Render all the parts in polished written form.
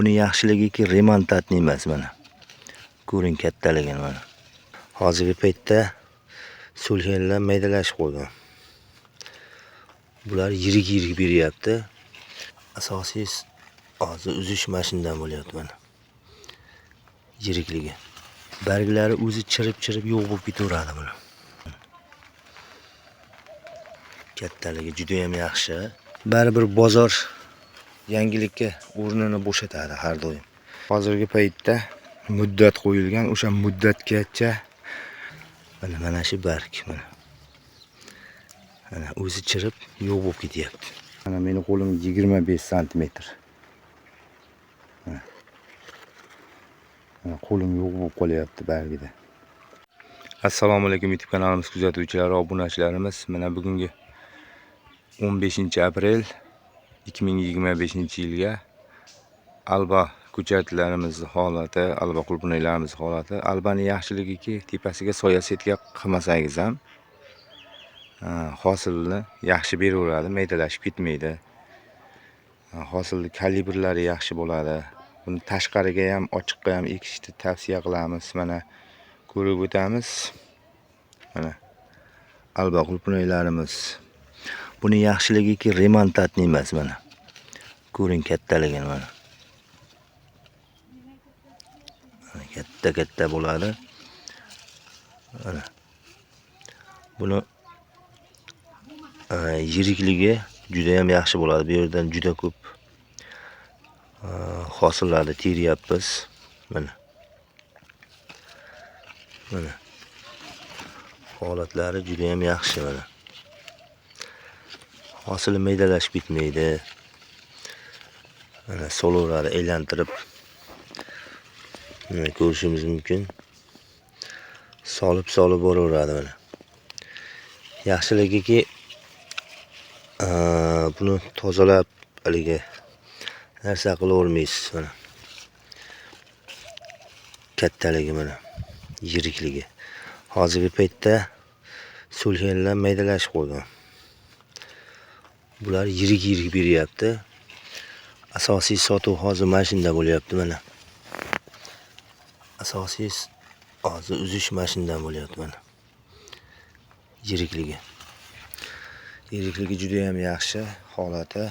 Buni yaxshiligiki remontatni emas mana. Ko'ring kattaligini mana. Hozirgi paytda so'lganlar maydalashib qo'ygan. Bular yirik-yirik beryapti. Asosiy hozir uzish mashindan bo'lyapti mana. Yirikligi. Barglari o'zi chirib-chirib yo'q bo'lib ketaveradi buni. Kattaligi juda ham yaxshi. Baribir bozor yangilikka o'rnini bo'shatadi har doim. Hozirgi paytda muddat qo'yilgan, o'sha muddatgacha mana shu barg mana. Mana o'zi chirib yo'q bo'lib ketyapti. Mana meni qo'lim 25 santimetr. Mana qo'lim yo'q bo'lib qolyapti bargida. Assalomu alaykum YouTube kanalimiz kuzatuvchilari, obunachilarimiz. Mana bugungi 15 aprel 2025-yilga alba ko'chatlarimiz holati, alba qulupnaylarimiz holati. Albani yaxshiligiki, tepasiga soya setka qilmasangiz ham hosilni yaxshi beraveradi, maydalashib ketmaydi. Hosilni kalibrlari yaxshi bo'ladi. Buni tashqariga ham, ochiqqa ham ekishni tavsiya qilamiz. Mana ko'rib o'tamiz. Mana alba qulupnaylarimiz. Buni yaxshiligiki remontatni emas mana. Ko'ring kattaligini mana. Mana katta-katta bo'ladi. Mana. Buni yirikligi juda ham yaxshi bo'ladi. Bu yerdan juda ko'p hosillarni teryapmiz. Mana. Mana. Holatlari juda ham yaxshi mana. Hosili maydalashib ketmaydi. Mana solaveradi aylantirib. Mana ko'rishimiz mumkin. Solib-solib boraveradi mana. Yaxshiligiki, buni tozalab haligi narsa qilavermaysiz mana. Kattaligi mana, yirikligi. Hozirgi paytda so'lganlar maydalashib qo'ygan. Bular yirik-yirik beryapti. Asosiy sotuv hozir mana shunda bo'lyapti mana. Asosiy hozir uzish mashindan bo'lyapti mana. Yirikligi. Yirikligi juda ham yaxshi holati.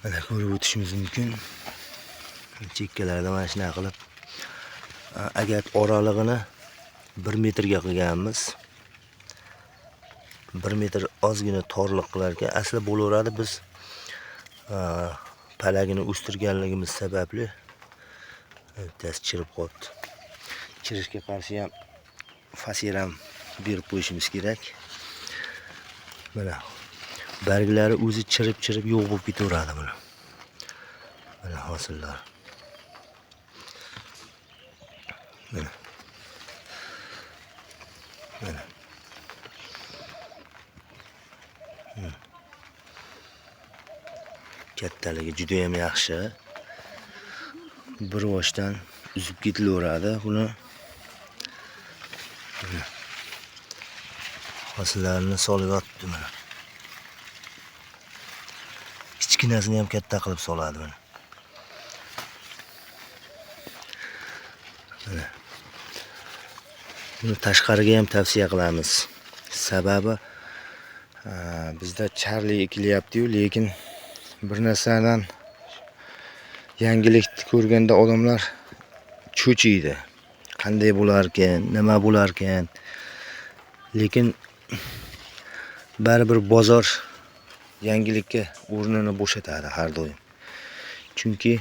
Mana ko'rib o'tishimiz mumkin. Chekkalarida mana shunaqa qilib agar oralig'ini 1 metrga qilganmiz. 1 metr ozgina torliq qilar ekan. Asli bo'laveradi, biz palagini o'stirganligimiz sababli bittasi chirib qolibdi. Chirishga qarshi ham faser ham berib qo'yishimiz kerak. Mana barglari o'zi chirib-chirib yo'q bo'lib ketaveradi buni. Mana hosillar. Mana. Mana. Kattaligi juda ham yaxshi. Bir boshdan uzib ketilaveradi buni. Hosillarini solib yotibdi mana. Kichkinasini ham katta qilib soladi mana. Mana. Buni tashqariga ham tavsiya qilamiz. Sababi bizda charli ekilyapti-yu, lekin bir narsadan yangilikni ko'rganda odamlar cho'chiydi. Qanday bo'larkan, nima bo'larkan? Lekin baribir bozor yangilikka o'rnini bo'shatadi har doim. Chunki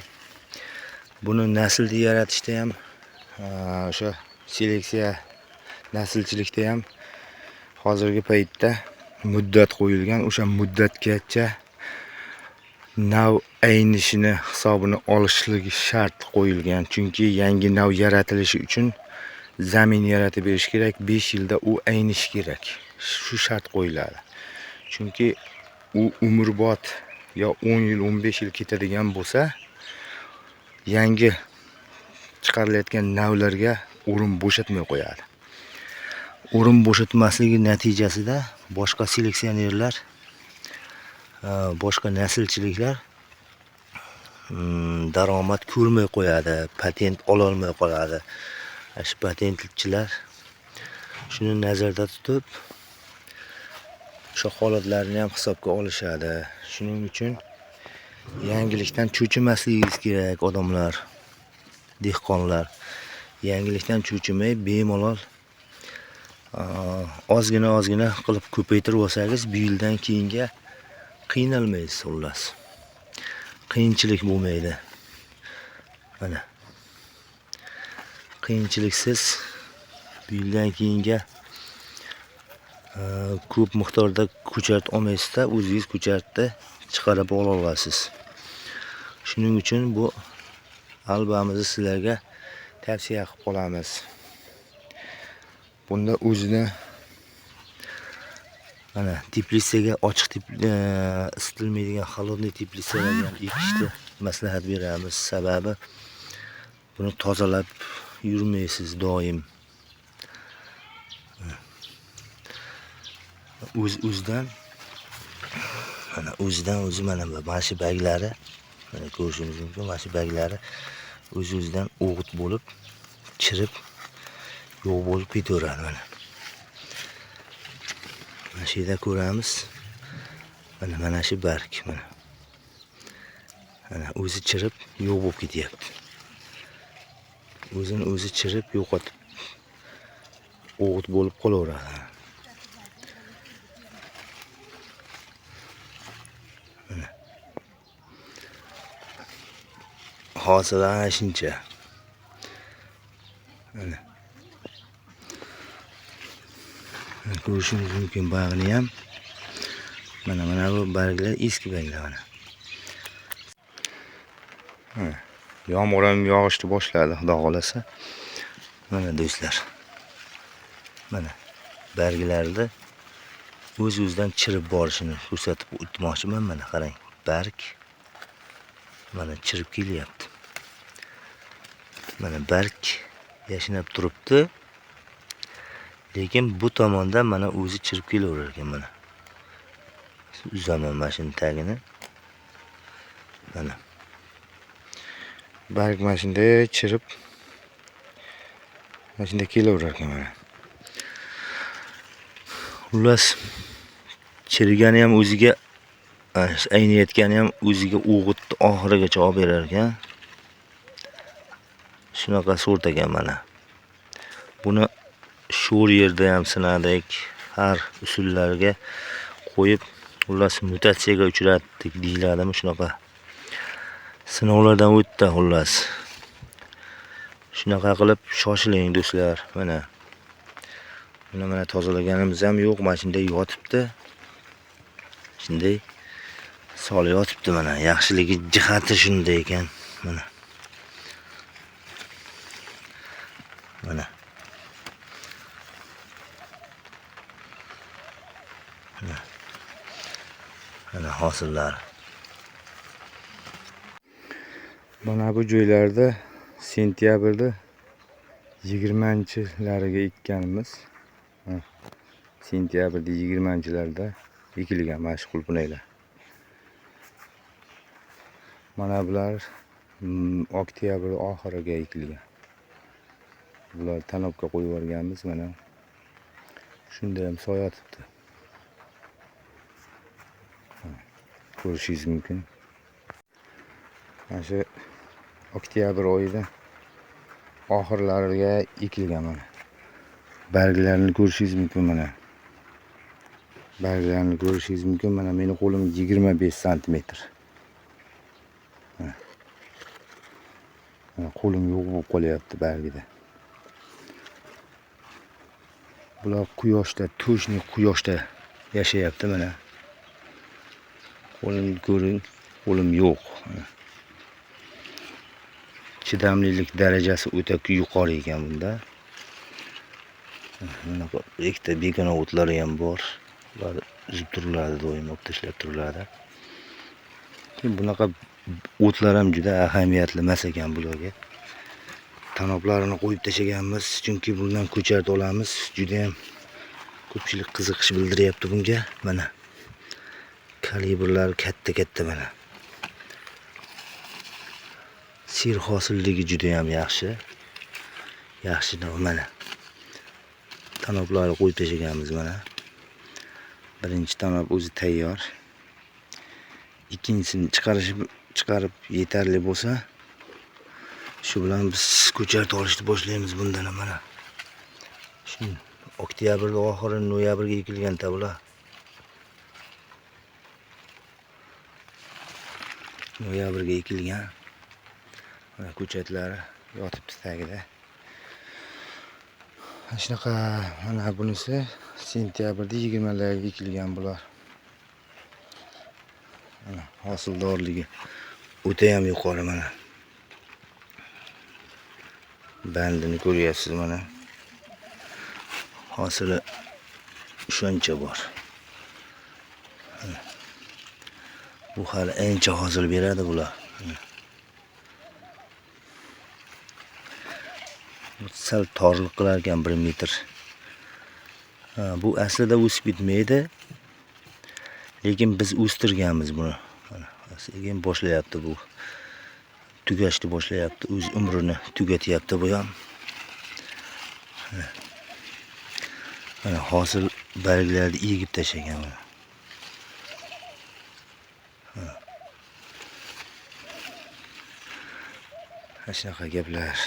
buni naslni yaratishda ham, o'sha seleksiya naslchilikda ham hozirgi paytda muddat qo'yilgan, o'sha muddatgacha nav aynishini hisobini olishligi shart qo'yilgan. Chunki yangi nav yaratilishi uchun zamin yaratib berish kerak, 5 yilda u aynishi kerak. Shu shart qo'yiladi. Chunki u umrbod yo 10 yil, 15 yil ketadigan bo'lsa, yangi chiqarilayotgan navlarga o'rin bo'shatmay qo'yadi. O'rin bo'shatmasligi natijasida boshqa seleksionerlar, boshqa naslchiliklar daromad ko'rmay qo'yadi, patent ololmay qoladi. Shu patentchilar shuni nazarda tutib o'sha holatlarni ham hisobga olishadi. Shuning uchun yangilikdan cho'chimasligingiz kerak odamlar, dehqonlar. Yangilikdan cho'chimay bemalol ozgina ozgina qilib ko'paytirib olsangiz, bu yildan keyinga qiynalmaysiz xullas. Qiyinchilik bo'lmaydi. Mana. Qiyinchiliksiz bu yildan keyinga ko'p miqdorda ko'chat olmaysizda, o'zingiz ko'chatni chiqarib ola olasiz. Shuning uchun bu albamizni sizlarga tavsiya qilib qolamiz. Bunda o'zini mana teplitsaga ochiq isitilmaydigan холодный teplitsalarga ham ekishni maslahat beramiz. Sababi buni tozalab yurmaysiz doim. O'z-o'zidan mana o'zidan o'zi mana shu baglari, mana ko'rishingiz mumkin, mana shu baglari o'z-o'zidan o'g'it bo'lib, chirib, yo'q bo'lib ketaveradi mana. Mana shu yerda ko'ramiz. Mana shu barg mana. Mana o'zi chirib yo'q bo'lib ketyapti. O'zini o'zi chirib yo'qotib o'g'it bo'lib qolaveradi. Mana. Hosil ana shuncha. Mana. Ko'rishingiz mumkin bag'ni ham. Mana bu barglar eski barglar mana. Yomg'ir ham yog'ishni boshladi, xudo xolasa. Mana do'stlar. Mana barglarni o'z-o'zidan chirib borishini ko'rsatib o'tmoqchiman. Mana qarang, barg mana chirib kelyapti. Mana barg yashnab turibdi. Lekin bu tomonda mana o'zi chirib kelaverar ekan mana. Uzaman mana shuni tagini. Mana barg mana shunday chirib mana shunday kelaverar ekan mana. Xullas, chirigani ham o'ziga, ayniyotgani ham o'ziga o'g'itni oxirigacha olib berar ekan. Shunaqa sort ekan mana. Buni sho'r yerda ham sinadik, har usullarga qo'yib, xullas mutatsiyaga uchratdik deyiladimi, shunaqa sinovlardan o'tdi xullas. Shunaqa qilib shoshiling do'stlar. Mana buni mana tozalaganimiz ham yo'q, mana shunday yotibdi. Shunday sol yotibdi mana. Yaxshiligi jihati shunday ekan mana. Mana. Mana hosillar. Mana bu joylarda sentyabrda 20-lariga ekkanimiz. Sentyabrda 20-larda ekilgan mana shu qulupnaylar. Mana bular oktyabr oxiriga ekilgan. Bular tanobga qo'yib yuborganmiz mana. Shunda ham soyatibdi. Ko'rishingiz mumkin. Mana shu oktyabr oyida oxirlariga ekilgan mana. Barglarini ko'rishingiz mumkin mana. Barglarini ko'rishingiz mumkin mana. Meni qo'lim 25 santimetr. Mana. Mana qo'lim yo'q bo'lib qolyapti bargida. Bular quyoshda, toshni quyoshda yashayapti mana. Qo'limni ko'ring, qo'lim yo'q. Chidamlilik darajasi o'ta yuqori ekan bunda. Mana bu ikkita begona o'tlari ham bor. Ular uzib turiladi, doim olib tashlab turiladi. Keyin bunaqa o'tlar ham juda ahamiyatli emas ekan bularga. Tanoblarini qo'yib tashlaganmiz, chunki bundan ko'chat olamiz. Juda ham ko'pchilik qiziqish bildiryapti bunga. Mana kalibrlari katta-katta mana. Serhosilligi juda ham yaxshi. Yaxshi mana. Tanoblarni qo'yib tashlaganmiz mana. Birinchi tanob o'zi tayyor. Ikkinchisini chiqarib yetarli bo'lsa, shu bilan biz ko'chat olishni boshlaymiz bundan ham mana. Shu oktyabrda oxiri noyabrga ekilgan bular. Noyabrga ekilgan. Mana ko'chatlari yotibdi tagida. Shunaqa mana bunisi sentyabrda 20larga ekilgan bular. Mana hosildorligi o'ta ham yuqori mana. Bandini ko'ryapsiz mana. Hosili shuncha bor. Bu hali ancha hosil beradi bular. Sal torliq qilar ekan 1 metr. Bu aslida o'sib ketmaydi. Lekin biz o'stirganmiz buni. Mana sekin boshlayapti bu. Tugashni boshlayapti, o'z umrini tugatyapti bu ham. Mana hosil barglarni egib tashlagan mana. Shunaqa gaplar.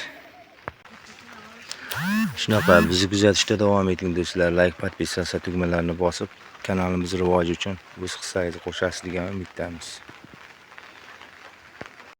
Shunaqa bizni kuzatishda davom eting do'stlar. Like, podpisatsiya tugmalarini bosib, kanalimiz rivoji uchun o'z hissangizni qo'shasiz degan umiddamiz.